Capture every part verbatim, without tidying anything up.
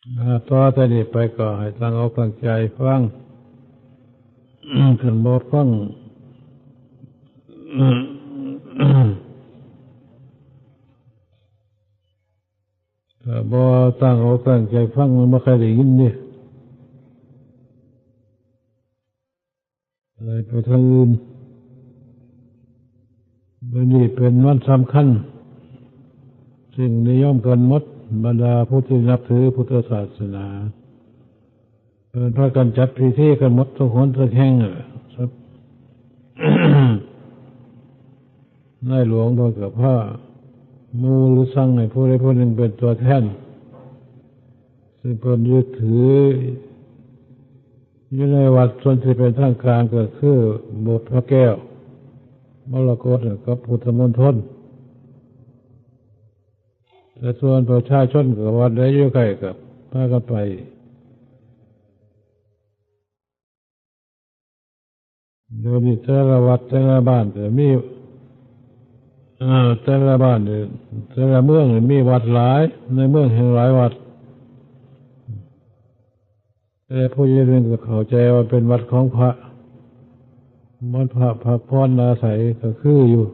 อ่าต่อแต่นี้ไปก็ให้ตั้งอกตั้งใจฟัง คันบ่ฟัง ถ้าบ่ตั้งอกตั้งใจฟังมันบ่ค่อยได้ยินเด้ เลยไปทางอื่น มื้อนี้เป็นวันสำคัญ ซึ่งนิยมกันหมด บรรดาผู้ที่นับถือพุทธศาสนา เพิ่นพากันจัดพิธีกันหมดทุกหนทุกแห่งนั่นแหละ นายหลวงเพิ่นก็พาหมู่หรือสั่งให้ผู้ใดผู้หนึ่งเป็นตัวแทน ซึ่งเพิ่นยึดถือ อยู่ในวัดส่วนที่เป็นทางการก็คือโบสถ์พระแก้ว มรกตกับพุทธมณฑล แต่ส่วนประชาชนก็วัดใดอยู่ใกล้ก็พากันไป เดี๋ยวนี้แต่ละวัดแต่ละบ้านก็มี เอ่อ แต่ละบ้านเนี่ย แต่ละเมืองเนี่ยมีวัดหลาย ในเมืองแห่งหลายวัด แต่ผู้ใหญ่เพิ่นก็เข้าใจว่าเป็นวัดของพระ วันพระพักผ่อนอาศัยก็คืออยู่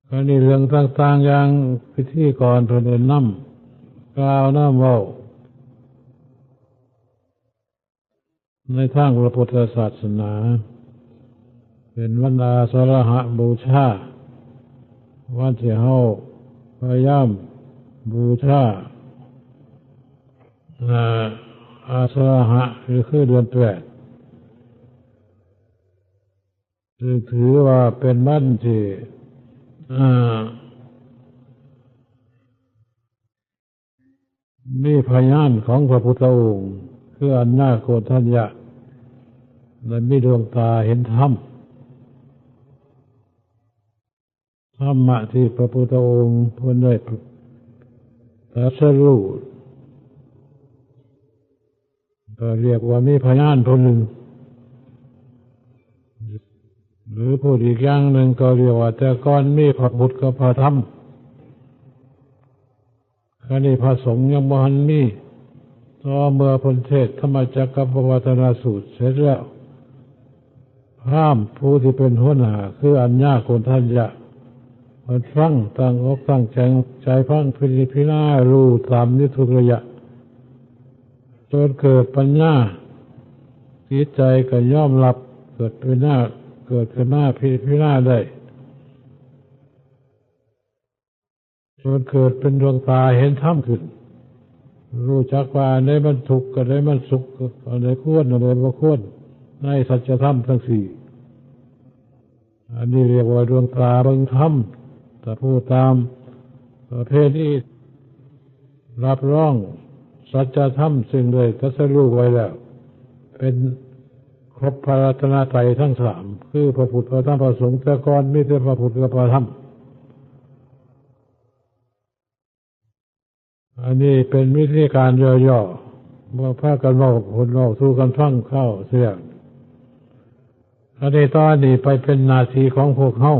คราวนี้เรื่องต่างๆ อย่างพิธีกรเพิ่นได้นำกล่าวนำเว้า ในทางพระพุทธศาสนา เป็นวันอาสาฬหบูชา วันที่เฮาพยายามบูชา อ่า อาสาฬหะ ก็คือเดือนแปด ซึ่งถือว่าเป็นวันที่ อ่า มีพยานของพระพุทธองค์ คืออัญญาโกณฑัญญะ และมีดวงตาเห็นธรรม ธรรมะที่พระพุทธองค์เพิ่นได้ตรัสรู้ ก็เรียกว่ามีพยานผู้หนึ่ง หรือพูดอีกอย่างหนึ่งก็เรียกว่าแต่ก่อนมีพระพุทธกับพระธรรม คราวนี้พระสงฆ์ยังบ่ทันมี ต่อเมื่อเพิ่นเทศน์ธรรมจักรกัปปวัตนสูตรเสร็จแล้ว พราหมณ์ผู้ที่เป็นหัวหน้าคืออัญญาโกณฑัญญะ เพิ่นฟังตั้งอกตั้งใจ ใจฟังพินิจพิจารณารู้ตามอยู่ทุกระยะ จนเกิดปัญญา จิตใจก็ยอมรับ เกิดเป็นหน้า เกิดขึ้นมาพิจารณาได้ จนเกิดเป็นดวงตาเห็นธรรมขึ้น รู้จักว่าอันใดมันทุกข์ อันใดมันสุข อันใดควร อันใดบ่ควร ในสัจธรรมทั้งสี่ อันนี้เรียกว่าดวงตาเบิ่งธรรม ถ้าพูดตามประเพณีรับรองสัจธรรมซึ่งได้ตรัสรู้ไว้แล้ว เป็นครบพระรัตนตรัยทั้งสาม คือพระพุทธ พระธรรม พระสงฆ์ แต่ก่อนมีแต่พระพุทธกับพระธรรม อันนี้เป็นวิธีการย่อๆ ว่าพากันเว้า คนเว้าสู่กันฟังเข้าเสียง อันนี้ตอนนี้ไปเป็นหน้าที่ของพวกเฮา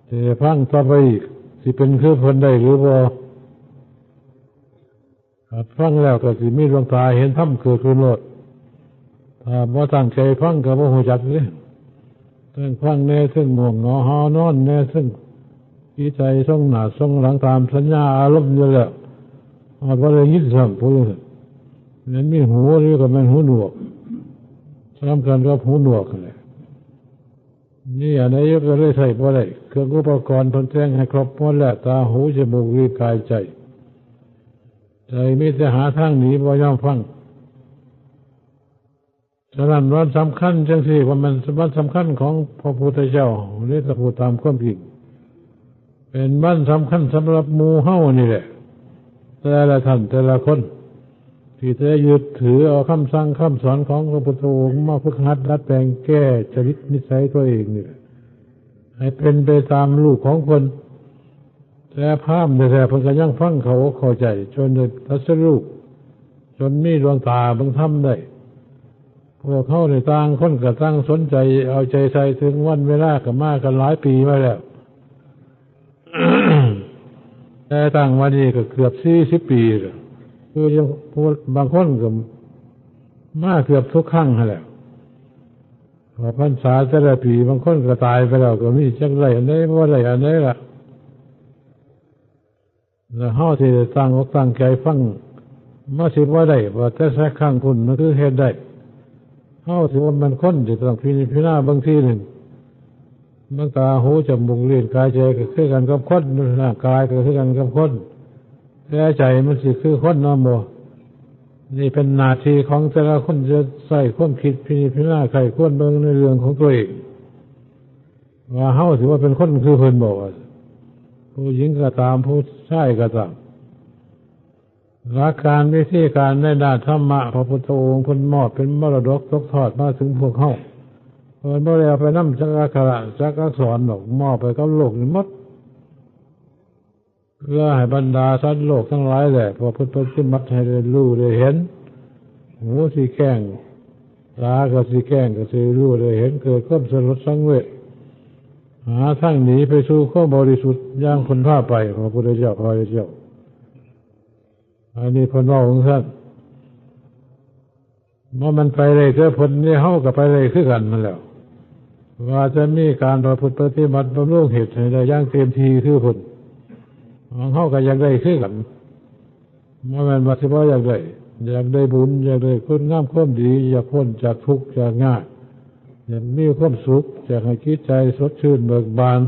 สิฟังต่อไปอีก สิเป็นคือเพิ่นได้หรือบ่ ถ้าฟังแล้วก็สิมีดวงตาเห็นธรรมเกิดขึ้นโลด ถ้าบ่ตั้งใจฟังก็บ่ฮู้จักเด้ เทิงฟังแหน่ เทิงง่วงเหงาหาวนอนแหน่ เทิงจิตใจส่งหน้าส่งหลังตามสัญญาอารมณ์อยู่แล้ว ฮอดบ่ได้ยินซ้ำ ผู้จั่งซั้น แม่นมีหูอยู่ก็แม่นหูหนวก สำคัญกับหูหนวกนั่นแหละ มีอันใดอยู่ก็เลยใช้บ่ได้ เครื่องอุปกรณ์เพิ่นแต่งให้ครบหมดแล้ว ตา หู จมูก ลิ้น กาย ใจ ใจมีแต่หาทางหนี บ่ยอมฟัง ฉะนั้นวันสำคัญจั่งซี้ ว่ามันวันสำคัญของพระพุทธเจ้า หรือถ้าพูดตามความจริง เป็นวันสำคัญสำหรับหมู่เฮานี่แหละ แต่ละท่านแต่ละคน ที่จะยึดถือเอาคำสั่งคำสอนของพระพุทธองค์มาฝึกหัดดัดแปลงแก้จริตนิสัยตัวเองนี่แหละ ให้เป็นไปตามรูปของเพิ่น แต่พราหมณ์แท้ๆ เพิ่นก็ยังฟังเข้าอกเข้าใจ จนได้ตรัสรู้ จนมีดวงตาเบิ่งธรรมได้ พวกเฮานี่ต่างคนก็ต่างสนใจเอาใจใส่ ถึงวันเวลาก็มากันหลายปีมาแล้ว แต่ตั้งมานี่ก็เกือบสี่สิบปีแล้ว ผู้ยังผู้บางคนก็มาเกือบทุกครั้งหั้นแหละ ออกพรรษาแต่ละปี บางคนก็ตายไปแล้วก็มี จักได้อันใดบ่ได้อันใดล่ะ แล้วเฮาสิตั้งอกตั้งใจฟัง มาสิบ่ได้ว่าแต่สักครั้งพุ้น มันคือเฮ็ดได้ เฮาสิว่ามันคนที่ต้องพินิจพิจารณาบางทีหนึ่ง มันตาหูจมูกลิ้นกายใจก็คือกันกับคน ร่างกายก็คือกันกับคน แต่ใจมันสิคือคนเนาะบ่ นี่เป็นหน้าที่ของแต่ละคนจะใช้ความคิดพินิจพิจารณาใคร่ครวญเบิ่งในเรื่องของตัวเอง ว่าเฮาสิว่าเป็นคนคือเพิ่นบอกว่า ผู้หญิงก็ตาม ผู้ชายก็ตาม หลักการวิธีการในด้านธรรมะ พระพุทธองค์เพิ่นมอบเป็นมรดกตกทอดมาถึงพวกเฮา เพิ่นบ่ได้เอาไปนำจักอักขระจักอักษรดอก มอบไปกับโลกนี้หมด เพื่อให้บรรดาสัตว์โลกทั้งหลายแหละ พระพุทธปฏิบัติให้ได้รู้ได้เห็น หูสิแก้ง ตาก็สิแก้ง ก็สิรู้ได้เห็น เกิดความสลดสังเวช หาทางหนีไปสู่ความบริสุทธิ์อย่างเพิ่นพาไป พระพุทธเจ้า พระพุทธเจ้า อันนี้เพิ่นเว้าของท่าน ว่ามันไปได้แต่เพิ่นนี่ เฮาก็ไปได้คือกันนั่นแหล้ว ว่าจะมีการประพฤติปฏิบัติบำรุงเหตุให้ได้อย่างเต็มที่คือเพิ่น ของเฮาก็อยากได้คือกัน บ่แม่นว่าสิบ่อยากได้ อยากได้บุญ อยากได้คุณงามความดี อยากพ้นจากทุกข์จากยาก อยากมีความสุข อยากให้จิตใจสดชื่นเบิกบาน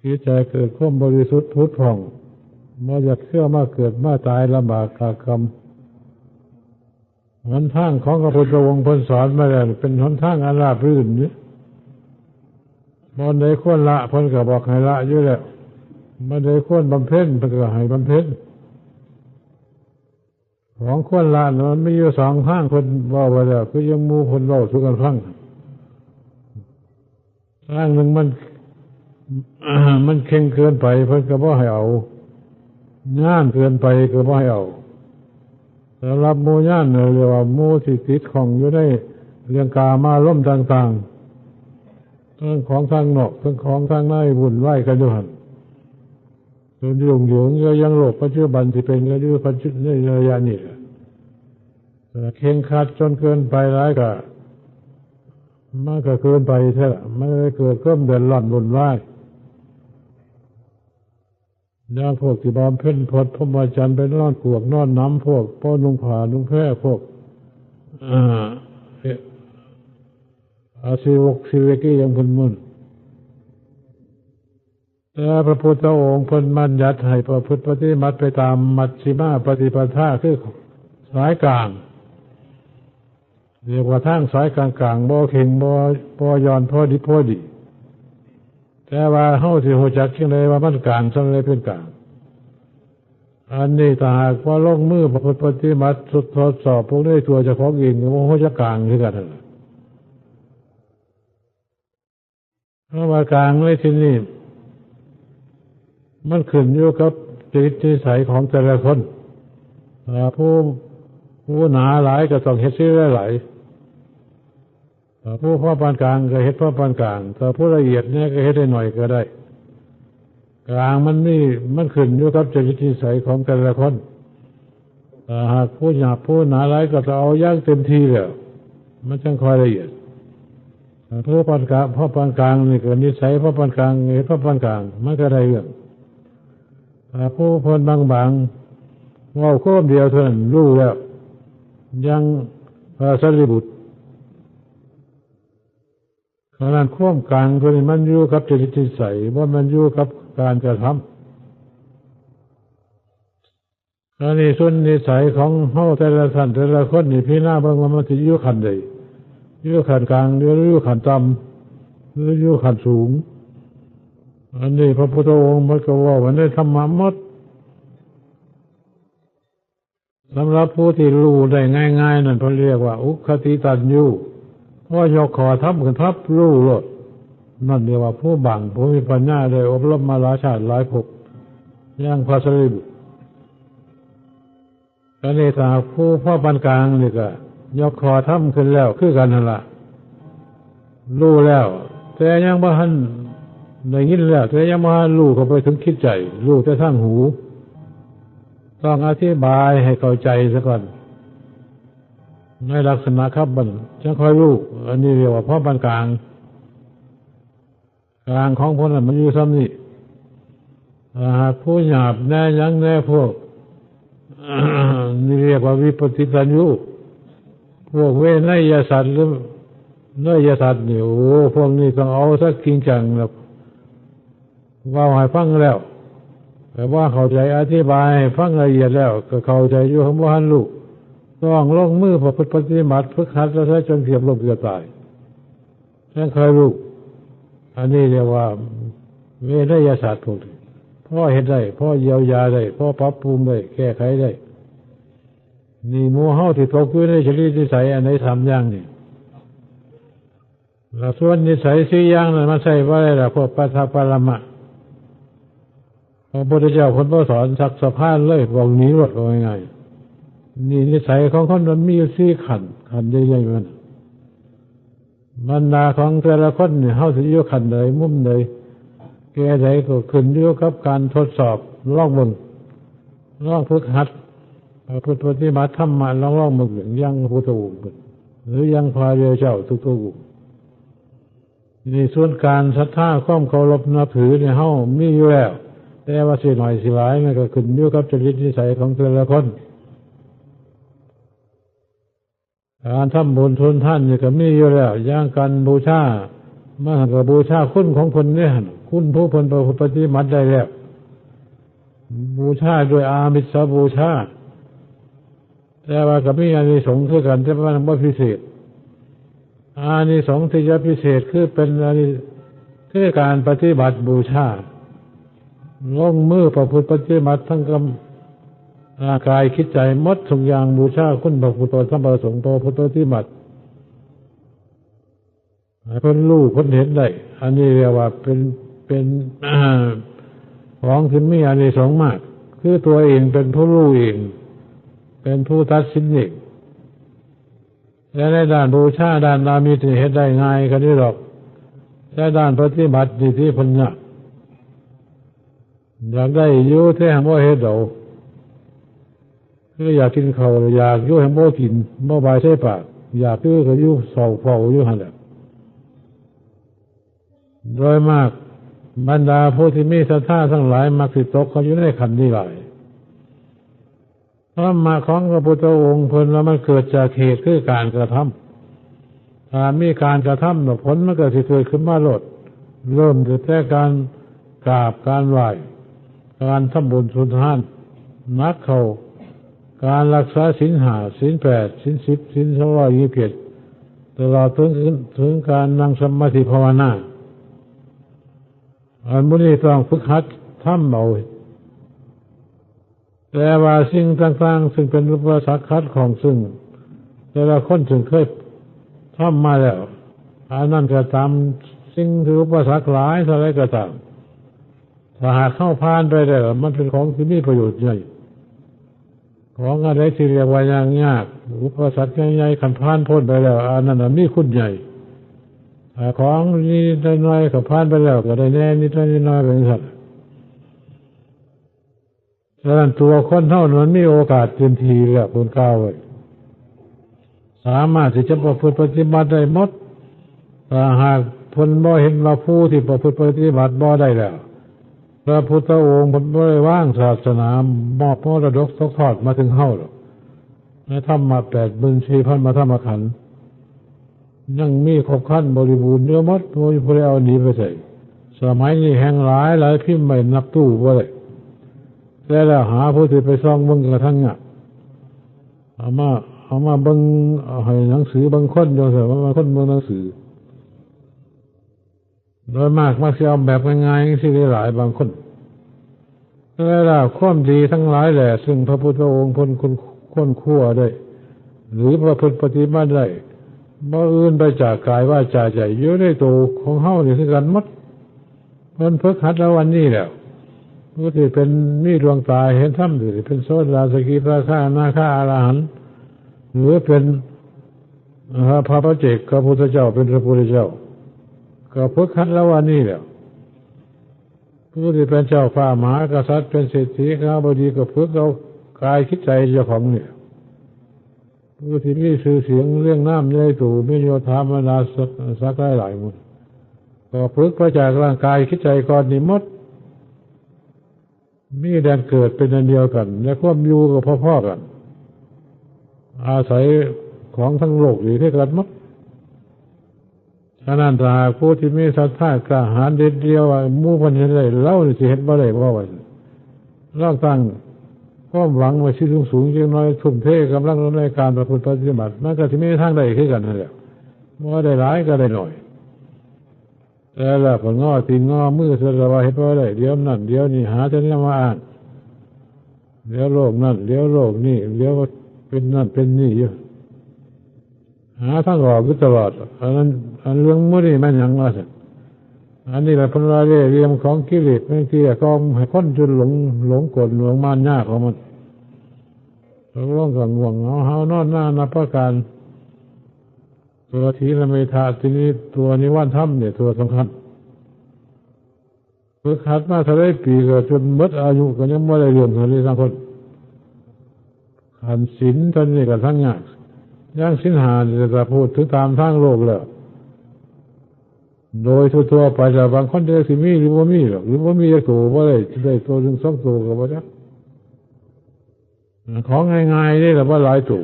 จิตใจเกิดความบริสุทธิ์ผุดผ่อง บ่อยากเชื่อมาเกิดมาตายลำบากตากกรรม หนทางของพระพุทธองค์เพิ่นสอนมาแล้ว เป็นหนทางอันราบรื่นนี่ บ่อนใดควรละเพิ่นก็บอกให้ละอยู่แล้ว บ่อนใดควรบำเพ็ญเพิ่นก็ให้บำเพ็ญ ของควรละนั้นมันมีอยู่สองทาง เพิ่นเว้าไว้แล้ว คือยังหมู่เพิ่นเว้าสู่กันฟัง ทางหนึ่งมัน มันเข่งเกินไปเพิ่นก็บ่ให้เอา งานเกินไปก็บ่ให้เอา สำหรับหมู่งานเนี่ยเรียกว่าหมู่ที่ติดข้องอยู่ในเรื่องกามารมณ์ต่างๆ ทั้งของทางนอก ทั้งของทางใน วุ่นวายกันอยู่หั่น จนยุ่งเหยิงอยู่ยังโลกปัจจุบันที่เป็นกันอยู่ปัจจุในระยะนี้แหละ แต่เคร่งครัดจนเกินไปหลายก็ มันก็เกินไปแท้ละ มันเลยเกิดความเดือดร้อนวุ่นวาย อย่างพวกที่บำเพ็ญพรตพรหมจรรย์ ไปนอนกวกนอนหนาม พวกบ่นุ่งผ้านุ่งแพร พวก อ่า อาชีวกชีวกีอย่างเพิ่นมุ่น แต่พระพุทธองค์เพิ่นบัญญัติให้ประพฤติปฏิบัติไปตามมัชฌิมาปฏิปทา คือสายกลาง เรียกว่าทางสายกลางๆ บ่เข่ง บ่ บ่หย่อน พอดี พอดี แต่ว่าเฮาสิฮู้จักจั่งใดว่ามันกลาง ส่ำใดเป็นกลาง อันนี้ถ้าหากว่าลงมือประพฤติปฏิบัติ ทดสอบพวกนี้ตัวเจ้าของเอง ก็บ่ฮู้จักกลางคือกันนั่นล่ะ คำว่ากลางในที่นี้ มันขึ้นอยู่กับจริตนิสัยของแต่ละคน ถ้าผู้ ผู้หนาหลายก็ต้องเฮ็ดสิ่งหลายๆ ถ้าผู้พอปานกลางก็เฮ็ดพอปานกลาง ถ้าผู้ละเอียดแน่ก็เฮ็ดได้หน่อยก็ได้ กลางมันมี มันขึ้นอยู่กับจริตนิสัยของแต่ละคน ถ้าหากผู้หยาบผู้หนาหลายก็จะเอาอย่างเต็มที่แล้ว มันจั่งค่อยละเอียด ถ้าผู้ปานกลาง พอปานกลางนี่ก็นิสัยพอปานกลาง เฮ็ดพอปานกลาง มันก็ได้เรื่อง ถ้าผู้เพิ่นบางๆ เว้าคำเดียวเท่านั้นรู้แล้ว อย่างพระสารีบุตร ฉะนั้นความกลางตัวนี้มันอยู่กับจริตนิสัย บ่แม่นอยู่กับการกระทำ อันนี้ส่วนนิสัยของเฮาแต่ละท่านแต่ละคนนี่พิจารณาเบิ่งว่ามันสิอยู่ขั้นใด อยู่ขั้นกลาง หรืออยู่ขั้นต่ำ หรืออยู่ขั้นสูง อันนี้พระพุทธองค์มันก็เว้าไว้ในธรรมะหมด สำหรับผู้ที่รู้ได้ง่ายๆ นั่นเพิ่นเรียกว่าอุคติตัญญู พอยกข้อธรรมขึ้นปั๊บรู้โลด นั่นเรียกว่าผู้บัง ผู้มีปัญญา ได้อบรมมาหลายชาติหลายภพ อย่างพระสารีบุตร อันนี้ถ้าผู้พอปานกลางนี่ก็ยกข้อธรรมขึ้นแล้วคือกันนั่นล่ะ รู้แล้ว แต่ยังบ่ทัน ได้ยินแล้ว แต่ยังบ่ทันรู้เข้าไปถึงจิตใจ รู้แต่ทางหู ต้องอธิบายให้เข้าใจซะก่อน ในลักษณะคำมันจั่งค่อยรู้ อันนี้เรียกว่าพอปานกลาง กลางของพวกนั้นมันอยู่ส่ำนี้ ถ้าหากผู้หยาบแน่หยังแน่พวก นี่เรียกว่าวิปฏิปันยุ พวกเวไนยสัตว์หรือไนยสัตว์นี่ โอ้ พวกนี้ต้องเอาซะจริงจังนะ เว้าให้ฟังแล้ว แต่ว่าเข้าใจ อธิบายให้ฟังละเอียดแล้ว ก็เข้าใจอยู่ คันบ่ทันรู้ ต้องลงมือประพฤติปฏิบัติ ฝึกหัดแล้ว จนเกือบล้มเกือบตาย จั่งค่อยรู้ อันนี้เรียกว่าเวไนยสัตว์พวกนี้ พอเฮ็ดได้ พอเยียวยาได้ พอปรับปรุงได้ แก้ไขได้ นี่หมู่เฮาที่ตกอยู่ในจริตนิสัยอันใดสามอย่างนี่ แล้วส่วนนิสัยสี่อย่างนั้นมันใช้บ่ได้ล่ะ พวกปัทภปรมะ พระพุทธเจ้าเพิ่นบ่สอนสักสะพานเลย บอกหนีโลด ว่าง่ายๆ นี่นิสัยของคนมันมีอยู่สี่ขั้น ขั้นใหญ่ๆมัน บรรดาของแต่ละคนนี่ เฮาสิอยู่ขั้นใด มุมใด แก่ใด ก็ขึ้นอยู่กับการทดสอบ ลองเบิ่ง ลองฝึกหัด ประพฤติปฏิบัติธรรมะ ลอง ลองเบิ่ง อย่างพระพุทธองค์เพิ่น หรืออย่างพระอริยเจ้าทุกๆองค์ นี่ส่วนการศรัทธา ความเคารพนับถือนี่ เฮามีอยู่แล้ว แต่ว่าสิน้อยสิหลาย มันก็ขึ้นอยู่กับจริตนิสัยของแต่ละคน การทำบุญทำทานนี่ก็มีอยู่แล้ว อย่างการบูชา มันก็บูชาคุณของเพิ่นเด้หั่น คุณผู้เพิ่นประพฤติปฏิบัติได้แล้ว บูชาด้วยอามิสบูชา แต่ว่าก็มีอานิสงส์คือกัน แต่ว่ามันบ่พิเศษ อานิสงส์ที่จะพิเศษคือเป็นอานิ คือการปฏิบัติบูชา ลงมือประพฤติปฏิบัติทั้งกำ ร่างกายจิตใจหมดทุกอย่าง บูชาคุณพระพุทธพระธรรมพระสงฆ์ ประพฤติปฏิบัติ ให้เพิ่นรู้เพิ่นเห็นได้ อันนี้เรียกว่าเป็น เป็น อ่า ของที่มีอานิสงส์มาก คือตัวเองเป็นผู้รู้เอง เป็นผู้ตัดสินเอง และในด้านบูชา ด้านอามิสนี่เฮ็ดได้ง่ายกว่านี้ดอก แต่ด้านปฏิบัตินี่ที่เพิ่นยาก อยากได้อยู่แต่หากบ่เฮ็ดเอา คืออยากกินข้าว อยากอยู่หากบ่กิน บ่บายใส่ปาก อยากอยู่ก็อยู่เฝ้าเฝ้าอยู่หั่นแหละ โดยมากบรรดาผู้ที่มีศรัทธาทั้งหลายมักสิตกเข้าอยู่ในขั้นนี้หลาย ธรรมะของพระพุทธองค์เพิ่นว่ามันเกิดจากเหตุคือการกระทำ ถ้ามีการกระทำน่ะ ผลมันก็สิเกิดขึ้นมาโลด เริ่มตั้งแต่การกราบการไหว้ การทำบุญสุนทาน หนักเข้า การรักษาศีลห้า ศีลแปด ศีลสิบ ศีลสองร้อยยี่สิบเจ็ด ตลอดถึง ถึงการนั่งสมาธิภาวนา อันหมู่นี้ต้องฝึกหัดทำเอา แต่ว่าสิ่งต่างๆ ซึ่งเป็นอุปสรรคขัดข้อง ซึ่งแต่ละคนซึ่งเคยทำมาแล้ว อันนั้นก็ตาม สิ่งที่อุปสรรคหลายเท่าไรก็ตาม ถ้าหากเฮาผ่านไปแล้ว มันเป็นของที่มีประโยชน์ใหญ่ ของอันใดที่เรียกว่ายากยาก อุปสรรคใหญ่ๆ คันผ่านพ้นไปแล้ว อันนั้นน่ะมีคุณใหญ่ ถ้าของนิดๆหน่อยๆ ก็ผ่านไปแล้ว ก็ได้แน่นิดๆหน่อยๆ เป็นซั่น ฉะนั้นตัวคนเฮานั้นมีโอกาสเต็มที่แล้ว เพิ่นกล่าวไว้ สามารถที่จะประพฤติปฏิบัติได้หมด ถ้าหากเพิ่นบ่เห็นว่าผู้ที่ประพฤติปฏิบัติบ่ได้แล้ว พระพุทธองค์เพิ่นบ่ได้วางศาสนา มอบมรดกตกทอดมาถึงเฮาหรอก ในธรรมะแปดหมื่นสี่พันพระธรรมขันธ์ ยังมีครบครันบริบูรณ์อยู่หมด บ่มีผู้ใดเอาหนีไปไส สมัยนี้แฮ่งหลายหลาย พิมพ์ไว้นับตู้บ่ได้ แต่แล้วหาผู้ที่ไปส่องเบิ่งกระทั่งยาก เอามา เอามาเบิ่ง เอาให้หนังสือบางคน จั่งซี้ ว่าคนเบิ่งหนังสือ โดยมากมักสิเอาแบบง่ายๆ จั่งซี้หลาย บางคน แต่แล้วความดีทั้งหลายแหละ ซึ่งพระพุทธองค์เพิ่นค้น ค้นคว้าได้ หรือประพฤติปฏิบัติได้ บ่อื่นไปจากกายวาจาใจ อยู่ในตัวของเฮานี่คือกันหมด เพิ่นฝึกหัดเอาอันนี้แล้ว ผู้ที่เป็น มีดวงตาเห็นธรรม สิเป็นโสดา สกิทาคา อนาคา อรหันต์ หรือเป็น เอ่อ พระปัจเจกพระพุทธเจ้า เป็นพระพุทธเจ้า ก็ฝึกหัดเอาอันนี้แล้ว ผู้ที่เป็นเจ้าฟ้ามหากษัตริย์เป็นเศรษฐีข้าบดีก็ฝึกเอากายคิดใจเจ้าของเนี่ยผู้ที่มีชื่อเสียงเรียงนามใหญ่โตมียศถาบรรดาศักดิ์หลายหลายหมดก็ฝึกมาจากร่างกายคิดใจก่อนนี่หมด มีแดนเกิดเป็นอันเดียวกัน และความอยู่ก็พอๆกัน อาศัยของทั้งโลกอยู่ด้วยกันหมดฉะนั้นถ้าหากผู้ที่มีศรัทธากล้าหาญเด็ดเดี่ยวว่าหมู่เพิ่นเฮ็ดได้เรานี่สิเฮ็ดบ่ได้บ่ว่าซั่นลองตั้งความหวังไว้ที่สูงๆจักหน่อยทุ่มเทกำลังในการประพฤติปฏิบัติมันก็สิมีทางได้คือกันนั่นแหละบ่ได้หลายก็ได้น้อย แต่ละผลงอตีนงอมือสารวาเฮ็ดบ่ได้เดี๋ยวนั่นเดี๋ยวนี่หาแต่แนวมาอ้างเดี๋ยวโลกนั่นเดี๋ยวโลกนี่เดี๋ยวเป็นนั่นเป็นนี่อยู่หาทางออกอยู่ตลอดอันนั้นอันเรื่องมื้อนี้แม่นหยังว่าซั่นอันนี้แหละเพิ่นว่าเล่ห์เหลี่ยมของกิเลสแม่นเกลี้ยกล่อมให้คนจนหลงหลงกลหลงมารยาของมันตกลงก็ง่วงเหงาหาวนอนนานับประการ ตัวถีนมิทะทีนี้ตัวนิวรณ์ธรรมเนี่ยตัวสำคัญฝึกหัดมาเท่าไรปีก็จนหมดอายุก็ยังบ่ได้เรื่องเท่านี้ทั้งคนขันศีลเท่านี้ก็ทั้งยากยังศีลห้าเนี่ยจะพูดถึงตามทางโลกแล้วโดยทั่วๆไปแต่บางคนเดียวสิมีหรือบ่มีหรอกหรือบ่มีจักตัวบ่ได้ได้ตัวหนึ่งสองตัวก็บ่จักของง่ายๆนี่แหละว่าหลายตัว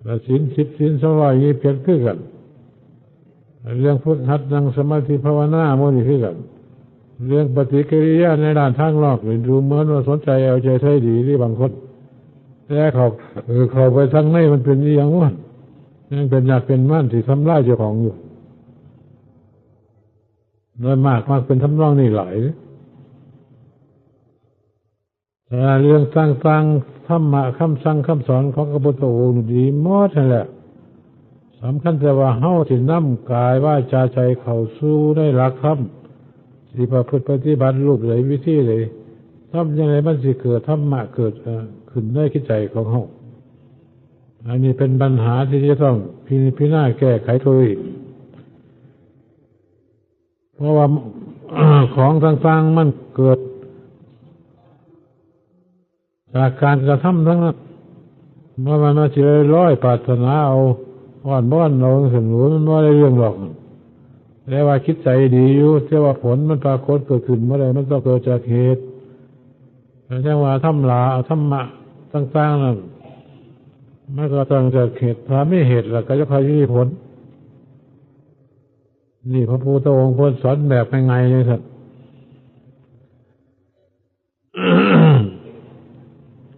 และศีลสิบศีลสองร้อยยี่สิบเจ็ดคือกัน เรื่องฝึกหัดนั่งสมาธิภาวนาหมู่นี้คือกัน เรื่องปฏิกิริยาในด้านทางนอกนี่ดูเหมือนว่าสนใจเอาใจใส่ดีที่บางคน แต่เขาเออเข้าไปทางในมันเป็นอีหยังวะยังเป็นยากเป็นมันที่ทำลายเจ้าของอยู่โดยมากมักเป็นทำนองนี้หลาย เรื่องต่างๆธรรมะคำสั่งคำสอนของพระพุทธองค์ดีหมดนั่นแหละสำคัญแต่ว่าเฮาสินำกายวาจาใจเข้าสู่ในหลักธรรมสิประพฤติปฏิบัติรูปใดวิธีใดทำยังไงมันสิเกิดธรรมะเกิดเอ่อขึ้นในจิตใจของเฮาอันนี้เป็นปัญหาที่จะต้องพิพิจารณาแก้ไขตัวเอง เพราะว่าของต่างๆมันเกิดจากการกระทำทั้งนั้นว่ามันมาสิลอยปรารถนาเอาอ้อนบ้อนเอาสนุนมันว่าได้เรื่องหรอกแต่ว่าคิดใจดีอยู่แต่ว่าผลมันปรากฏเกิดขึ้นเมื่อใดมันต้องเกิดจากเหตุแต่จังว่าทำลาธรรมะต่างๆนั้นมันก็ต้องจากเหตุถ้าไม่เหตุแล้วก็จะคอยมีผล นี่พระพุทธองค์ควรสอนแบบง่ายๆเลยครับ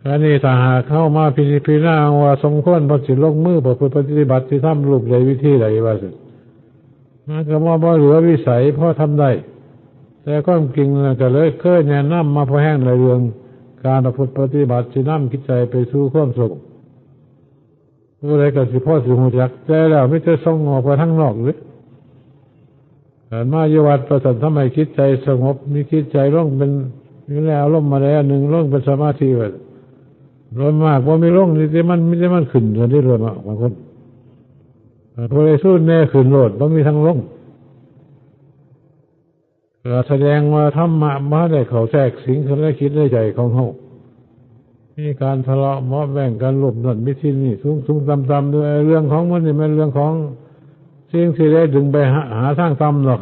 อันนี้ถ้าหากเข้ามาพิจารณาว่าสมควรพระสิลงมือประพฤติปฏิบัติที่ทำรูปใดวิธีใดว่าสิมันก็ว่าบ่เหลือวิสัยพอทำได้ แต่ความจริงนะก็เลยเคยแนะนำมาพอแห้งในเรื่องการประพฤติปฏิบัติที่นำคิดใจไปสู่ความสงบ ผู้ใดก็สิพอสิฮู้จักแต่แล้วมีแต่ส่งออกไปทางนอกเลยการมาอยู่วัดประสันทำให้จิตใจสงบมีจิตใจลงเป็นอยู่ในอารมณ์มาแล้วหนึ่งลงเป็นสมาธิไว้โดยมากว่ามีลงนี่ที่มันมีแต่มันขึ้นเท่านี้เลยมากบางคนผู้ใดสู้แน่ขึ้นโลดบ่มีทางลง ก็แสดงว่าธรรมะมาได้เข้าแทรกสิงขึ้นในจิตในใจของเฮามีการทะเลาะเบาะแว้งกันลบนั่นมิทินนี่สูงสูงต่ำต่ำด้วยเรื่องของมันนี่มันเรื่องของสิ่งที่ได้ดึงไปหาหาทางต่ำหรอก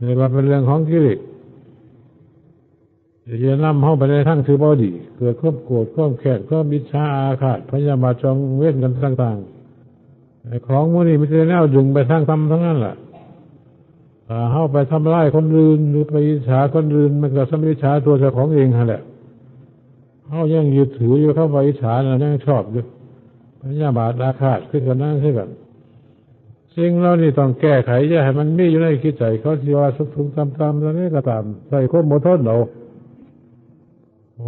นี่ว่าเป็นเรื่องของกิเลสที่จะนำเฮาไปในทางที่บ่ดี เกิดความโกรธความแค้นความอิจฉาอาฆาตพยาบาทจองเวรกันต่างๆไอ้ของมันนี่มันจะแนวดึงไปทางต่ำทั้งนั้นแหละ ถ้าเฮาไปทำลายคนอื่นหรือไปอิจฉาคนอื่นมันก็สำอิจฉาตัวเจ้าของเองหั่นแหละเฮายังยึดถืออยู่คำว่าอิจฉานะยังชอบอยู่พยาบาทอาฆาตคือกันนั่นคือกันสิ่งเหล่านี้ต้องแก้ไขอย่าให้มันมีอยู่ในจิตใจเขาสิว่าสุขๆต่ำๆแล้วนี้ก็ตามใส่ความอดทนเอา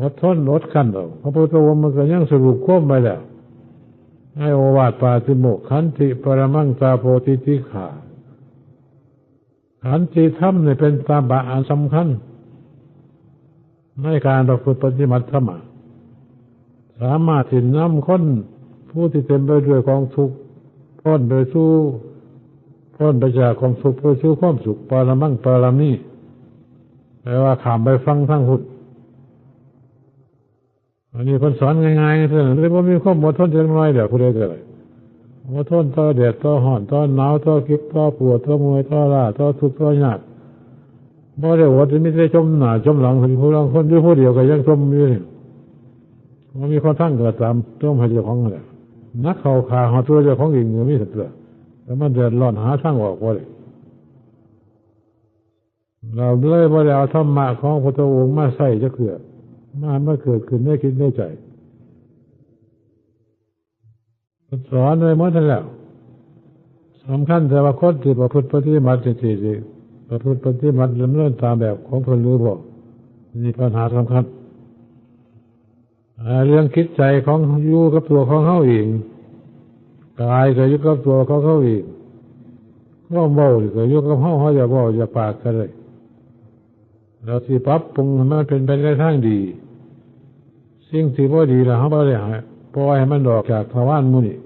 อดทนอดกลั้นเอาพระพุทธองค์มันก็ยังสรุปความไว้แล้วในโอวาทปาติโมกข์ขันติปรมังตาโพธิติขา ขันติธรรมนี่เป็นตบะอันสำคัญ ในการประพฤติปฏิบัติธรรมะสามารถที่นำคนผู้ที่เต็มไปด้วยกองทุกข์พ้นไปสู่พ้นไปจากกองทุกข์ไปสู่ความสุขปรมังปารมี แต่ว่าข้ามไปฟังทางพุทธ อันนี้เพิ่นสอนง่ายๆเท่านั้นเลย บ่มีความอดทนจักหน่อยเด้อ ผู้ใดก็ได้ อดทนต่อแดดต่อฮ้อน ต่อหนาว ต่อเจ็บ ต่อปวด ต่อเมื่อย ต่อล้า ต่อทุกข์ ต่อยาก บ่ได้อด มีแต่จมหน้าจมหลัง ผู้ลางคนอยู่ผู้เดียวก็ยังจมอยู่นี่ บ่มีคนฟังก็ตาม จมให้เจ้าของนั่นแหละ หนักเข้าข้าฮอดตัวเจ้าของเองก็มีซั่นตั่ว แต่มันเดือดร้อนหาทางออกบ่ได้ เราเลยบ่ได้เอาธรรมะของพระพุทธองค์มาใช้จักเทื่อ มา มาเกิดขึ้นในจิตในใจ สอนไว้หมดนั่นแหละ สำคัญแต่ว่าคนที่ประพฤติปฏิบัติจริงๆ ประพฤติปฏิบัติดำเนินตามแบบของเพิ่นหรือบ่ นี่ปัญหาสำคัญ อ่า เรื่องจิตใจของ อยู่กับตัวของเฮาเอง กายก็อยู่กับตัวของเฮาเอง ความเว้านี่ก็อยู่กับเฮา เฮาอยากเว้าอยากปากก็ได้ เราสิปรับปรุงให้มันเป็นไปในทางดี สิ่งที่บ่ดีแล้วเฮาบ่ได้ให้ ปล่อยให้มันออกจากทวารหมู่นี้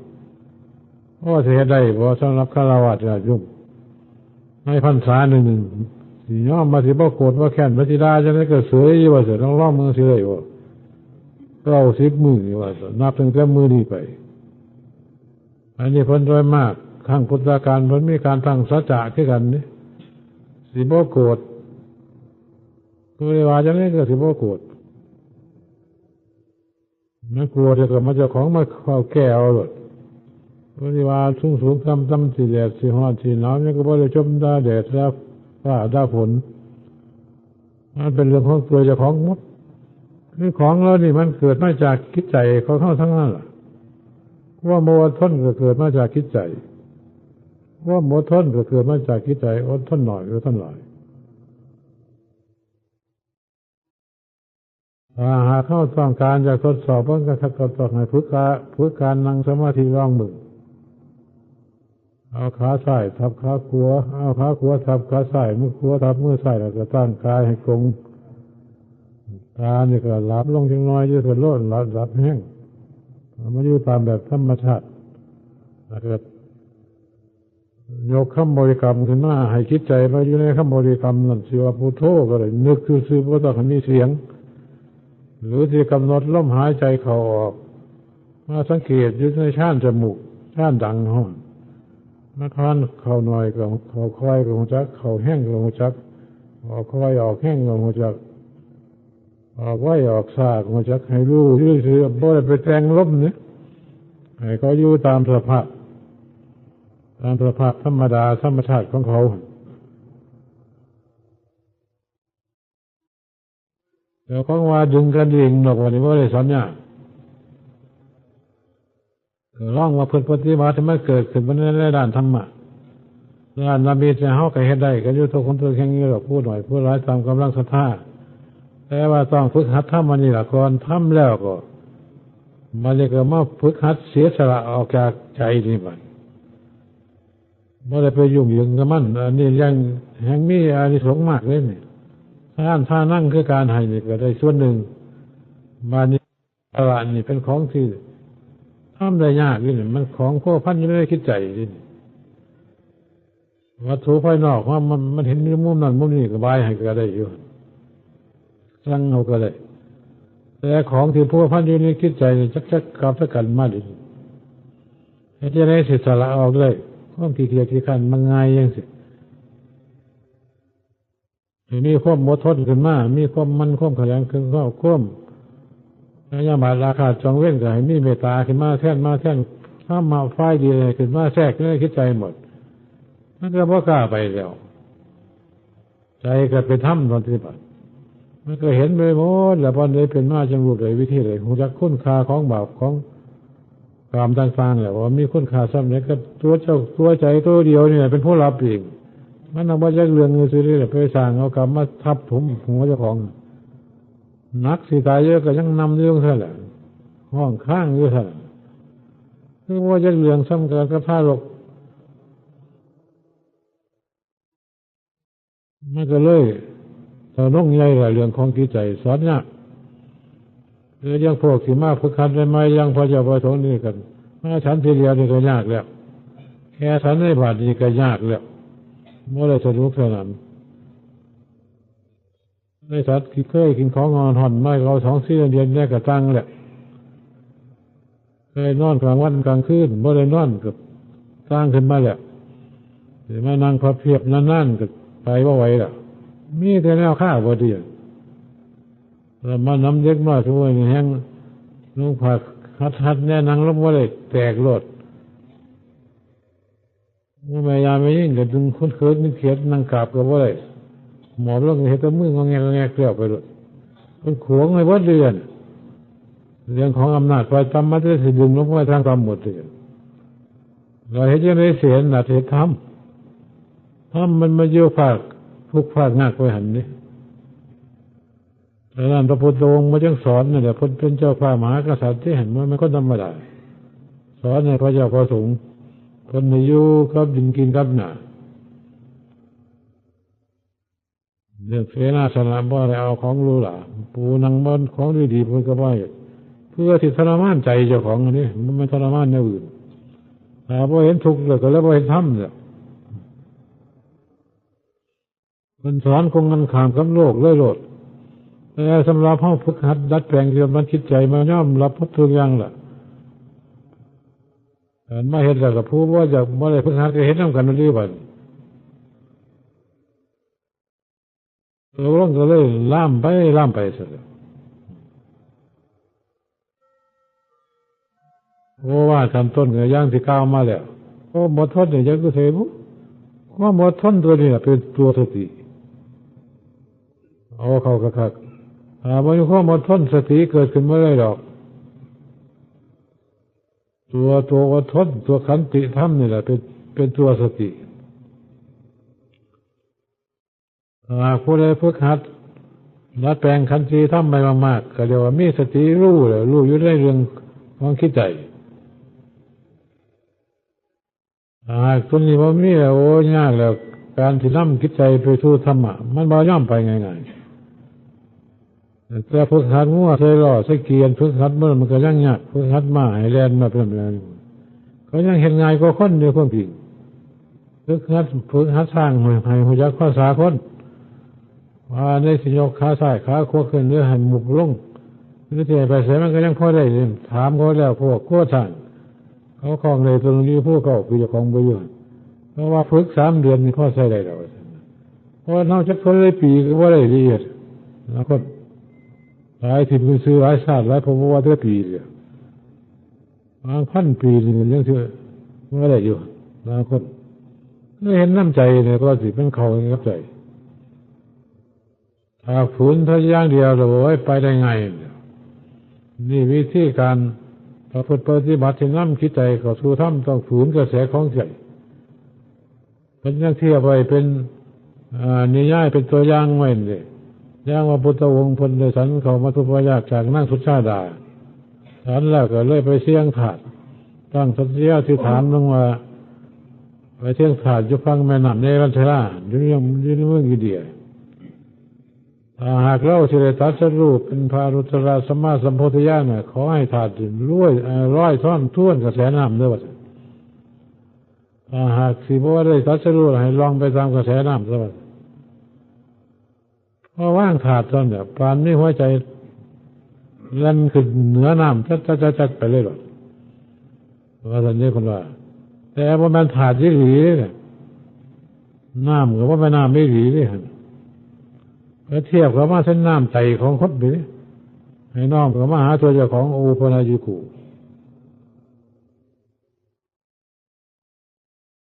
พอสิเฮ็ดได้บ่ สำหรับฆราวาสญาติโยม ในพรรษาหนึ่งหนึ่ง สิยอมว่าสิบ่โกรธบ่แค้น ว่าสิด่าจั่งใด๋ก็เสยอยู่ว่าซั่น ลองลองเบิ่งสิได้บ่ เก้าสิบมื้อนี่ว่าซั่น นับตั้งแต่มื้อนี้ไป อันนี้เพิ่นโดยมาก ครั้งพุทธกาลเพิ่นมีการตั้งสัจจะคือกันนี่ สิบ่โกรธ ผู้ใดว่าจั่งใด๋ก็สิบ่โกรธ มันโกรธแล้วก็มาเจ้าของมาเข้าแก้เอาโลด ผู้ใดว่าสูงๆ ต่ำๆ สิแดดสิฮ้อนสิหนาว มันก็บ่ได้จมด่าแดดด่าฟ้าด่าฝน มันเป็นเรื่องของตัวเจ้าของหมด คือของเหล่านี้มันเกิดมาจากจิตใจของเฮาทั้งนั้นล่ะ ความบ่อดทนก็เกิดมาจากจิตใจ ความอดทนก็เกิดมาจากจิตใจ อดทนหน่อย อดทนหลาย ถ้าหากเฮาต้องการอยากทดสอบ มันก็ต้องให้ฝึกกะ ฝึกการนั่งสมาธิลองเบิ่ง เอาขาซ้ายทับขาขวา เอาขาขวาทับขาซ้าย มือขวาทับมือซ้าย แล้วก็ตั้งกายให้ตรง ตานี่ก็หลับลงจักหน่อย อย่าสะโลด หลับ หลับแฮง เอามาอยู่ตามแบบธรรมชาติ แล้วก็ยกคำบริกรรมขึ้นมา ให้จิตใจมาอยู่ในคำบริกรรมนั่น สิว่าพุทโธก็ได้ นึกซื่อๆ บ่ต้องให้มีเสียง หรือสิกำหนดลมหายใจเข้าออก มาสังเกตอยู่ในฌานจมูก ฌานดังเฮา มาทานเข้าน้อยก็เข้าค่อยก็ฮู้จัก เข้าแฮงก็ฮู้จัก ออกค่อยออกแฮงก็ฮู้จัก ออกไวออกช้าก็ฮู้จัก ให้รู้อยู่ซื่อๆ บ่ได้ไปแต่งลมนี่ ให้เขาอยู่ตามสภาพ ตามสภาพธรรมดาธรรมชาติของเขา เจ้าของว่าดึงกันเองดอก วันนี้บ่ได้สอนยาก ก็ลองว่าเพิ่นปฏิบัติให้มันเกิดขึ้นมาในด้านธรรมะ ด้านนบีแต่เฮาก็เฮ็ดได้ ก็อยู่ทุกคนทุกแห่งอยู่ดอก ผู้น้อยผู้หลายตามกำลังศรัทธา แต่ว่าต้องฝึกหัดทำอันนี้ล่ะก่อน ทำแล้วก็ บัดนี้ก็มาฝึกหัดเสียสละออกจากใจนี่บัด บ่ได้ไปยุ่งเหยิงกับมัน อันนี้ยัง แฮ่งมีอานิสงส์มากเลยนี่ ทาน ทานัง คือการให้นี่ก็ได้ส่วนหนึ่ง บัดนี้ สละนี่เป็นของที่ทำได้ยากอยู่นี่ มันของพัวพันอยู่ในจิตใจอยู่นี่ วัตถุภายนอกว่ามัน มันเห็นอยู่มุมนั้นมุมนี้ก็บายให้ก็ได้อยู่ สั่งเอาก็ได้ แต่ของที่พัวพันอยู่ในจิตใจนี่จัก จักกลับจักกันมาดิ เฮ็ดจั่งใด๋สิสละออกได้ ความขี้เกียจขี้คร้านมันง่ายจั่งซี้ ให้มีความอดทนขึ้นมา มีความหมั่นความขยันขึ้นมา ความพยาบาทอาฆาตจองเวรก็ให้มีเมตตาขึ้นมาแทน มาแทน ธรรมะฝ่ายดีให้ขึ้นมาแทรกอยู่ในจิตใจหมด มันก็บ่กล้าไปแล้ว ใจก็เป็นธรรมตอนที่บัด มันก็เห็นไปหมดแล้ว บ่อนใดเป็นมาจั่งรู้ได้วิธีใด ฮู้จักคุณค่าของบาปของกรรมต่างๆ แล้ว ว่ามีคุณค่าส่ำใด๋ ก็ตัวเจ้า ตัวใจตัวเดียวนี่แหละเป็นผู้รับเอง มันเอามาจากเรื่องซื่อๆ นี่แหละ ไปสร้างเอากรรมมาทับถมหัวเจ้าของ หนักสิตายอยู่ก็ยังนำอยู่ซั่นแหละ ฮ้องค้างอยู่ซั่น คือว่าจากเรื่องส่ำกันกับทารก มันก็เลยทะนงใหญ่หลายเรื่องของจิตใจ สอนยาก คืออย่างพวกที่มาฝึกหัดใหม่ๆ อย่างพระเจ้าประสงค์นี่กัน มาฉันทีเดียวนี่ก็ยากแล้ว แค่ฉันในบาทนี่ก็ยากแล้ว บ่ได้สนุกสนาน ในสัตว์ที่เคยกินของอ่อนๆมา เอาสองสี่เดือนเนี่ยก็ตั้งแหละ เคยนอนกลางวันกลางคืนบ่ได้นอนก็ตั้งขึ้นมาแหละ สิมานั่งพับเพียบนานๆก็ไปบ่ไหวละ มีแต่แนวคาบ่ดี แล้วมาน้ำเด็กน้อยทุกวันนี้แฮง นุ่งผ้าฮัดๆแน่ นั่งลงบ่ได้ แตกโลด แม่ยามแม่ยิ่งก็ดึงคนเขินคนเขียดนั่งกราบก็บ่ได้ หมอบลงก็เฮ็ดแต่มืองอแงกงอแงกแล้วไปโลด มันขวางไว้เบิดเดือน เรื่องของอำนาจฝ่ายต่ำมันจะสิดึงลงไปทางต่ำหมดเลย เราเฮ็ดจั่งใด๋สิเห็นหน้าเฮ็ดธรรม ธรรมมันมาอยู่ภาคทุกข์ภาคยากไว้หั่นนี่ ดังนั้นพระพุทธองค์มาจั่งสอนนั่นแหละ เพิ่นเป็นเจ้าฟ้ามหากษัตริย์ที่หั่น บ่แม่นคนธรรมดา สอนให้พระเจ้าพระสงฆ์ เพิ่นให้อยู่กับดินกินกับหญ้า เรื่องเสนาสนะบ่ได้เอาของหรูหรา ปูนั่งบนของดีๆ เพิ่นก็บ่ให้ เพื่อที่ทรมานใจเจ้าของอันนี้ มันไม่ทรมานแนวอื่น ถ้าบ่เห็นทุกข์แล้วก็เลยบ่เห็นธรรมเนี่ย เพิ่นสอนกงกันข้ามกับโลกเลยโลด แต่สำหรับเฮาฝึกหัดดัดแปลงเรียนมันจิตใจมายอมรับหมดทุกอย่างล่ะ อันมาเฮ็ดแล้วก็ผู้บ่อยากบ่ได้ฝึกหัดก็เฮ็ดนำกันนั่นดีบัดนี้ ตกลงก็เลยลามไปลามไปซะแล้ว โอวาทขั้นต้นก็อย่างที่กล่าวมาแล้ว ความอดทนนี่จักอยู่ไสบุ ความอดทนตัวนี้น่ะเป็นตัวสติ เอาเข้าคักๆ ถ้าบ่มีความอดทนสติเกิดขึ้นบ่ได้ดอก ตัว ตัวอดทน ตัวขันติธรรมนี่แหละเป็น เป็นตัวสติ ถ้าหากผู้ใดฝึกหัด ดัดแปลงขันติธรรมไปมากๆ ก็เรียกว่ามีสติรู้แล้ว รู้อยู่ในเรื่องของจิตใจ ถ้าหากตัวนี้บ่มีแล้ว โอ้ย ยากแล้ว การที่นำจิตใจไปสู่ธรรมะ มันบ่ยอมไปง่ายๆ แต่ฝึกหัดงัวใส่ล้อใส่เกวียน ฝึกหัดมัน มันก็ยังยาก ฝึกหัดม้าให้แล่นมาเป็นแบบนี้ ก็ยังเฮ็ดง่ายกว่าคนอยู่ความจริง ฝึกหัด ฝึกหัดช้างให้ ให้รู้จักภาษาคน ว่าในสิยกขาซ้ายขาขวาขึ้น หรือให้หมุบลง หรือสิให้ไปไสมันก็ยังพอได้อยู่ ถามเขาแล้ว พวกขับช้าง เขาคล้องได้ตัวหนึ่งอยู่ภูเขา คือเจ้าของบ่อยู่ เพราะว่าฝึกสามเดือนนี่พอใช้ได้แล้ว เพราะว่าเฮาจักเท่าใดปีก็บ่ได้ละเอียด อนาคต หลายทิ่มซื่อๆ หลายชาติหลายภพ บ่ว่าแต่ปีเดียว บางพันปีนี่มันยังสิว่าได้อยู่ อนาคต คือเห็นนำใจนี่ก็สิเป็นเข้ากับใจ ถ้าฝืนเท่าอย่างเดียวแล้ว โอ้ย ไปได้ไง นี่วิธีการประพฤติปฏิบัติที่นำจิตใจเข้าสู่ธรรม ต้องฝืนกระแสของใจ เพิ่นยังเทียบไว้เป็น อ่า นิยาย เป็นตัวอย่างไว้นี่ อย่างว่าพุทธองค์เพิ่นได้ฉันข้าวมัทุปายาตจากนางสุชาดา ฉันแล้วก็เลยไปเสี่ยงธาตุ ตั้งสัตยาธิษฐานลงว่า ไปเสี่ยงธาตุอยู่ฝั่งแม่น้ำเนรัญชรา อยู่ใน อยู่ในเมืองอินเดีย ถ้าหากเราสิได้ตรัสรู้เป็นพระอนุตตรสัมมาสัมโพธิญาณน่ะ ขอให้ธาตุรวย เอ่อ ร้อยท่อนถ้วนกระแสน้ำเด้อ ว่าซั่น ถ้าหากสิบ่ได้ตรัสรู้ ให้ล่องไปตามกระแสน้ำซะ ว่าซั่น พอวางธาตุเท่านั้น ปานมีหัวใจแล่นขึ้นเหนือน้ำ จัดๆๆๆ ไปเลยโลด ว่าซั่นเด้ เพิ่นว่า แต่บ่แม่นธาตุอีหลีเด้ น้ำก็บ่แม่นน้ำอีหลีเด้ หั่น ไปเทียบกับมาเส้นน้ำใจของคนเด้ ให้น้อมเข้ามาหาตัวเจ้าของ โอปัญญิโก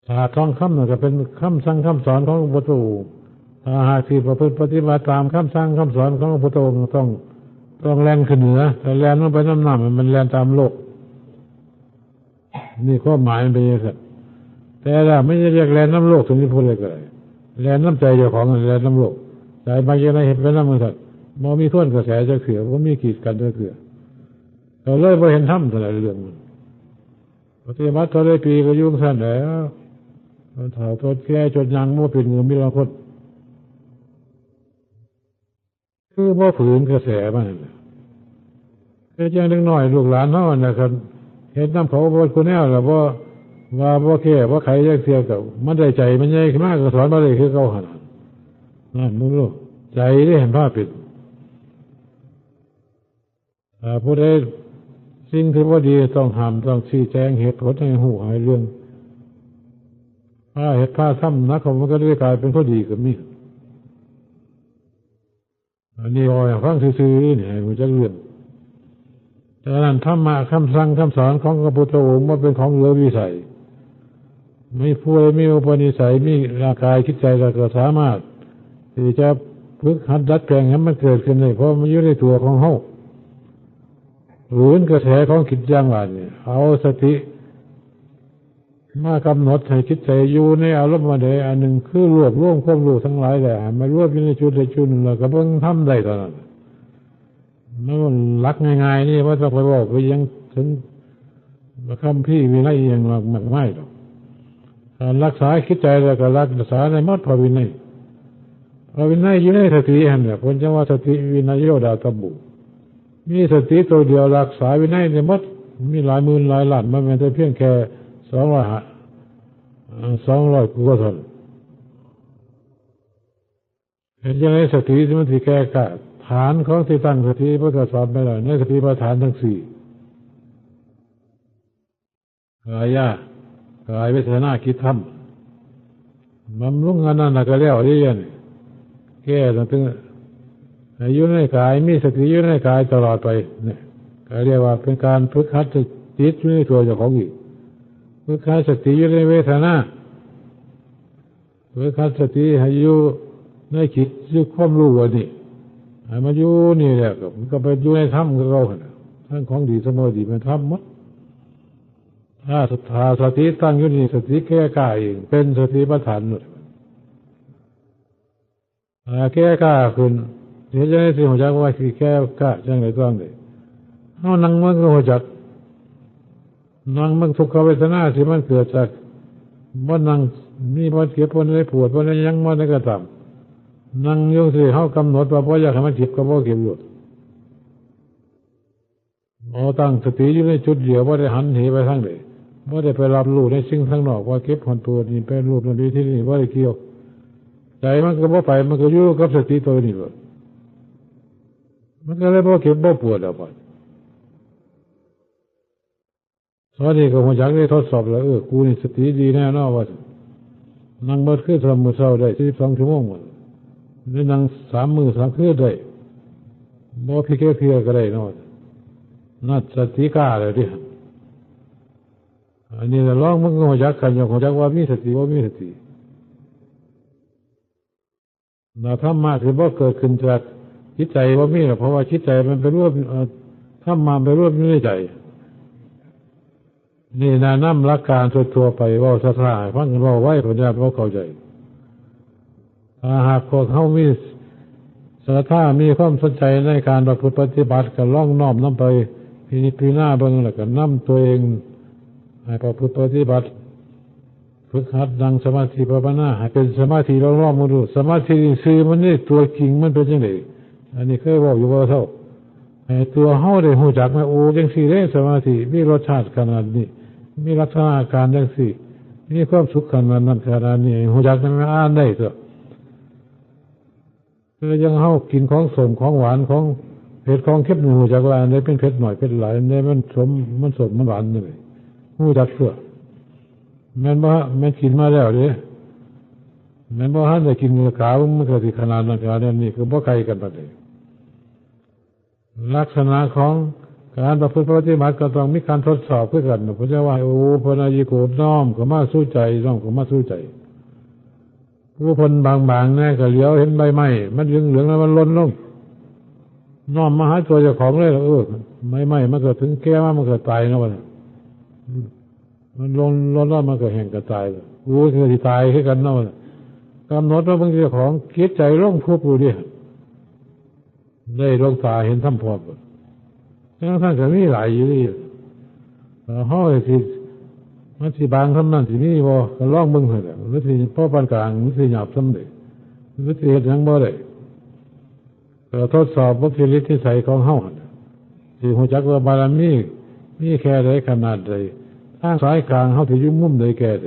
ธาตุทองคำนั่นก็เป็นคำสั่งคำสอนของพระพุทธองค์ ถ้าหากสิประพฤติปฏิบัติตามคำสั่งคำสอนของพระพุทธองค์ ต้อง ต้องแล่นขึ้นเหนือ ถ้าแล่นลงไปนำน้ำ มันแล่นตามโลก นี่ความหมายมันเป็นจั่งซั่น แต่ถ้าไม่ได้เรียกแล่นนำโลก ถึงสิพูดเลยก็ได้ แล่นนำใจเจ้าของ แล่นนำโลก ใจมักจั่งใด๋เฮ็ดไปนำมันซั่น บ่มีทวนกระแสจักเทื่อ บ่มีกีดกันจักเทื่อ ก็เลยบ่เห็นธรรมเท่าใด๋เรื่องมัน ปฏิบัติเท่าใด๋ปีก็อยู่จั่งซั่นแหล้ว เฒ่าจนแก่จนย่างบ่เป็น ก็มีลางคน คือบ่ฝืนกระแสมันนั่นแหละ คือจั่งเด็กน้อยลูกหลานเฮานั่นแหละครับ เฮ็ดนำเขาบ่คุแนวแล้ว บ่ว่าบ่แก้บ่ไขจักเทื่อ ก็มันได้ใจมันใหญ่ขึ้นมา ก็สอนบ่ได้คือเก่าหั่นน่ะ นั่นมึงรู้ ใจได้เห็นภาพเป็น อ่า ผู้ใดสิ่งที่บ่ดีต้องห้าม ต้องชี้แจงเหตุผลให้ฮู้ให้เรื่อง พาเฮ็ดพาทำนะ เขามันก็ได้กลายเป็นคนดีก็มี อันนี้เอาให้ฟังซื่อๆ นี่ให้รู้จักเรื่อง ฉะนั้นธรรมะคำสั่งคำสอนของพระพุทธองค์มันเป็นของเหลือวิสัย มีผู้ใดมีอุปนิสัย มีร่างกายจิตใจแล้วก็สามารถที่จะฝึกหัดดัดแปลงให้มันเกิดขึ้นได้ เพราะมันอยู่ในตัวของเฮา หมุนกระแสของจิตอย่างว่านี่ เอาสติมากำหนดให้จิตใจอยู่ในอารมณ์อันใดอันหนึ่ง คือรวบรวมความรู้ทั้งหลายแหละ ให้มารวมอยู่ในจุดใดจุดหนึ่ง แล้วก็เบิ่งทำได้เท่านั้น มันหลักง่ายๆ นี่ บ่ต้องไปเว้าไปหยังถึงคัมภีร์วินัยอิหยังมากมายดอก การรักษาจิตใจแล้วก็รักษาในหมดพระวินัย พระวินัยอยู่ในสติหั่นแหละ เพิ่นจั่งว่าสติวินัยโยดาตะบุ มีสติตัวเดียวรักษาวินัยได้หมด มีหลายหมื่นหลายล้าน มันแม่นแต่เพียงแค่สองร้อยห้า อ่า สองร้อยกว่าเท่านั้น เห็นจั่งใดสติมันสิแก่กล้า ฐานของที่ตั้งสติมันก็สอนไปแล้ว ในสติปัฏฐานทั้งสี่ กายะ กายเวทนาจิตธรรม บำรุงอันนั้นน่ะก็แล้วเด้ นี่ แก้ตั้งแต่ให้อยู่ในกาย มีสติอยู่ในกายตลอดไป นี่ ก็เรียกว่าเป็นการฝึกหัดจิตอยู่ในตัวเจ้าของอีก ฝึกหัดสติอยู่ในเวทนา ฝึกหัดสติให้อยู่ในจิต อยู่ความรู้อันนี้ ให้มันอยู่นี่แหละ ก็มันก็ไปอยู่ในธรรมคือเก่าหั่นน่ะ ทั้งของดีเสมอดีเป็นธรรมหมด ถ้า ถ้าสติตั้งอยู่นี่ สติแก่กล้าเอง เป็นสติปัฏฐานหมด ถ้าแก่กล้าขึ้น เฮ็ดจั่งใดสิรู้จักว่าสิแก่กล้าจั่งใดต้องใด เฮานั่งมันก็รู้จัก นั่งมันทุกขเวทนาที่มันเกิดจาก บ่นั่ง มีบ่เจ็บ บ่ได้ปวด บ่ได้หยัง บ่ได้กระตำ นั่งอยู่สิ เฮากำหนดว่าบ่อยากให้มันเจ็บก็บ่เจ็บโลด เอาตั้งสติอยู่ในจุดเดียว บ่ได้หันเหไปทางใด บ่ได้ไปรับรู้ในสิ่งข้างนอก ว่าเจ็บหั้นปวดนี่ เป็นรูปนั่นวิธีนี่ บ่ได้เกี่ยว ใจมันก็บ่ไป มันก็อยู่กับสติตัวนี้โลด มันก็เลยบ่เจ็บบ่ปวดแล้วบัด ตอนนี้ก็รู้จักได้ทดสอบแล้ว เออ กูนี่สติดีแน่นอนว่า นั่งเบิดคืน เช้ามื้อเช้าได้สิบสองชั่วโมง ได้นั่งสามมื้อสามคืนได้ บ่พิกเพียก็ได้เนาะ นั่นสติกล้าแล้วเด้ อันนี้ล่ะ ลองมึงรู้จักกัน อยากรู้จักว่ามีสติบ่มีสติ นะ ธรรมะที่บ่เกิดขึ้นจากจิตใจบ่มีหรอก เพราะว่าจิตใจมันไปรวม เอ่อ ธรรมะไปรวมอยู่ในใจ นี่นะ นำหลักการทั่วๆไปเว้าช้าๆ ให้ฟัง เว้าไว เพิ่นย่านบ่เข้าใจ ถ้าหากพวกเฮามีศรัทธา มีความสนใจในการประพฤติปฏิบัติ ก็ลองน้อมนำไปพิจารณาเบิ่ง แล้วก็นำตัวเองให้ประพฤติปฏิบัติ ฝึกหัดนั่งสมาธิภาวนา ให้เป็นสมาธิ ลองๆ เบิ่งดู สมาธินี่ ซื่อมันนี่ ตัวจริงมันเป็นจั่งใด อันนี้เคยเว้าอยู่บ่เฒ่า ให้ตัวเฮาได้รู้จักว่า โอ้ จั่งซี้เด้ สมาธิมีรสชาติขนาดนี้ มีลักษณะอาการจั่งซี้ มีความสุขขนาดนั้นขนาดนี้ ให้รู้จัก มันอ่านได้ตั๊ว คือจั่งเฮากินของส้มของหวาน ของเผ็ดของเค็มนี่ รู้จักว่าอันใดเป็นเผ็ดน้อยเผ็ดหลาย อันใดมันส้ม มันส้มมันหวานนี่ รู้จักตั๊ว แม่นบ่ฮะ แม่นกินมาแล้วเด้ แม่นบ่ทันได้กินกะกา มันก็สิขนาดนั้นขนาดนั้น นี่คือบ่ไกลกันปานใด ลักษณะของการประพฤติปฏิบัติก็ต้องมีการทดสอบคือกัน เพิ่นจะว่า โอปะนัยยิโก น้อมเข้ามาสู่ใจ น้อมเข้ามาสู่ใจ ผู้เพิ่นบางๆ แน่ก็เหลียวเห็นใบไม้มันเหลืองๆ แล้วมันหล่นลง น้อมมาหาตัวเจ้าของเลย เออ ใบไม้มันก็ถึงแก่มามันก็ตายเนาะ ว่าซั่น มันหล่น หล่นแล้วมันก็แห้งก็ตาย โอ้ย ก็สิตายคือกันเนาะ ว่าซั่น กำหนดว่าเบิ่งเจ้าของ จิตใจลงพุบอยู่เด้ ได้ดวงตาเห็นธรรมพร้อม ทั้งๆ ก็มีหลายอยู่นี่ เอ่อ เฮาสิ มันสิบางส่ำนั้นสิมีบ่ ก็ลองเบิ่งหั่นแหละ มันสิพอปานกลาง มันสิหยาบส่ำใด มันสิเฮ็ดหยังบ่ได้ ก็ทดสอบบุคลิกนิสัยของเฮาหั่นน่ะ สิรู้จักว่าบารมีมีแค่ใดขนาดใด ทางสายกลางเฮาสิอยู่มุมใดแก่ใด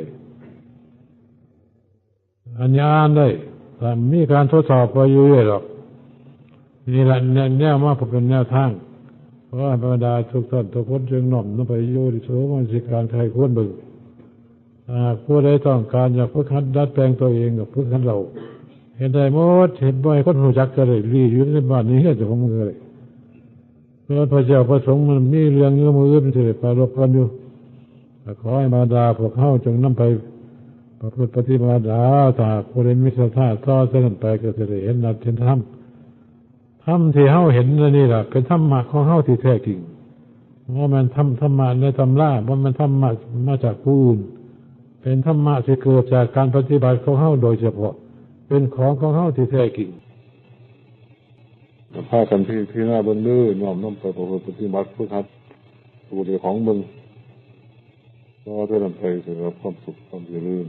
อันนี้อ่านได้ แต่มีการทดสอบไปอยู่เรื่อยหรอก นี่ละแนวแนวมาเพื่อเป็นแนวทาง เพราะว่าบรรดาทุกท่านทุกคนจึงน้อมนำไปโยนิโสมนสิการใคร่ควรเบิ่ง หากผู้ใดต้องการอยากฝึกหัดดัดแปลงตัวเองกับฝึกหัดเรา เห็นได้หมด เห็นบ่อยคนรู้จักก็ได้รีอยู่ในบ้านนี้เฮือนเจ้าของมันก็ได้ เมื่อพระเจ้าประสงค์มันมีเรื่องเงื้อมือมันจะได้ปรารบกันอยู่ แต่ขอให้บรรดาพวกเขาจงนำไปประพฤติปฏิบัติเอา ถ้าหากผู้ใดมีศรัทธาต่อจากนั้นไปก็จะได้เห็นนัดเห็นธรรม ธรรมที่เฮาเห็นนั่นนี่แหละเป็นธรรมะของเฮาที่แท้จริง บ่แม่นธรรม ธรรมะในตำรา บ่แม่นธรรมะมาจากผู้อื่น เป็นธรรมะที่เกิดจากการปฏิบัติของเฮาโดยเฉพาะ เป็นของของเฮาที่แท้จริง พากันพิจารณาเบิ่งเด้อ น้อมนำไปประพฤติปฏิบัติ ฝึกหัดตัวเจ้าของเบิ่ง ต่อจากนั้นไปจะได้รับความสุขความเจริญ